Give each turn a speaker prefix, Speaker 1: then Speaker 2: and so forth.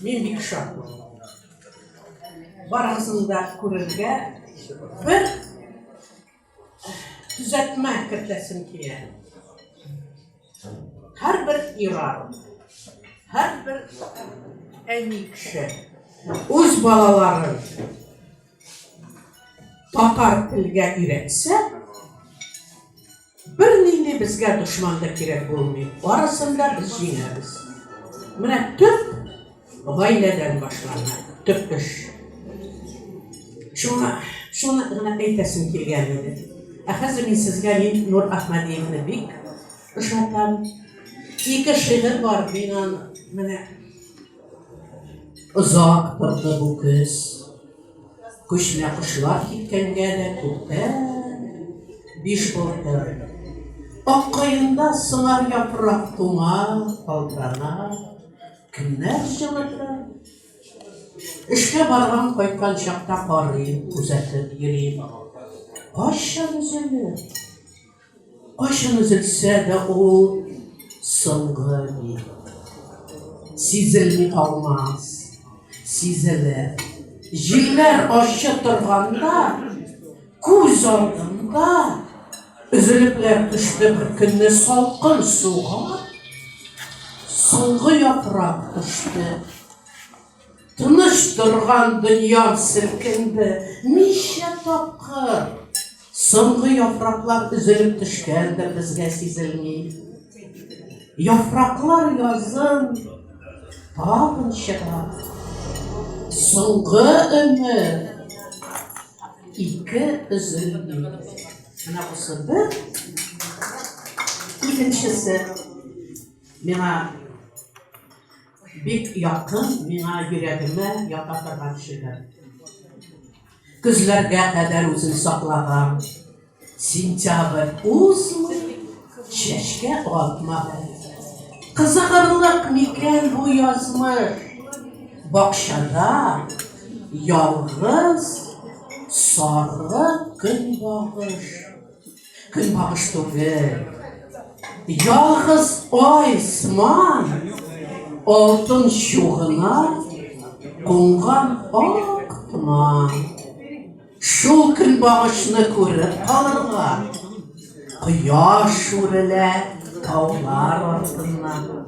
Speaker 1: мин бик шатмын. Барыгызны да күрергә бер төзәтмә кертәсем килә. Һәрбер ир-ат, һәрбер әни кеше үз балаларын татар телгә өйрәтсә, Бернинди безгә дошман да кирәк булмый, барысын да без җиңәбез. Менә төп гаиләдән башлана, төп эш. Шуңа шуны гына әйтәсем килгән иде. Ә хәзер мин сезгә мин Нур Әхмәдиевне бик ошатам. Ике шигырь бар, мин аны менә озак торды бу көз. Күчмә кошлар киткәнгә дә күптән биш-алты. Ак каенда сыңар яфрак туңа, калтырана. Көннәр җылытыр. Эшкә барган кайткан чакта карыйм, күзәтеп йөрим. Кайчан өзелер? Кайчан өзелсә дә ул соңгы бит. Сизелми калмас, сизелер. Җилләр ачы торганда, күз алдымда өзелепләр төште бер көнне салкын суга. Соңгы яфрак төште. Тыныч торган дөньям селкенде ничә тапкыр. Соңгы яфраклар өзелеп төшкәндер безгә сизелми. Яфраклар язын тагын чыга. Соңгы өмет ике өзелми. Менә бусы бер. Икенчесе миңа Бик якын, миңа йөрәгемә ята торган шигырь. Көзләргә кадәр үзен саклаган. Сентябрь узмый, чәчкә атмаган. Кызыгырлык микән бу язмыш? Бакчада ялгыз сары көнбагыш. Көнбагыш түгел. Ялгыз ай сыман алтын чугына кунган ак томан. Шул көнбагышны күреп калырга кояш үрелә таулар артыннан.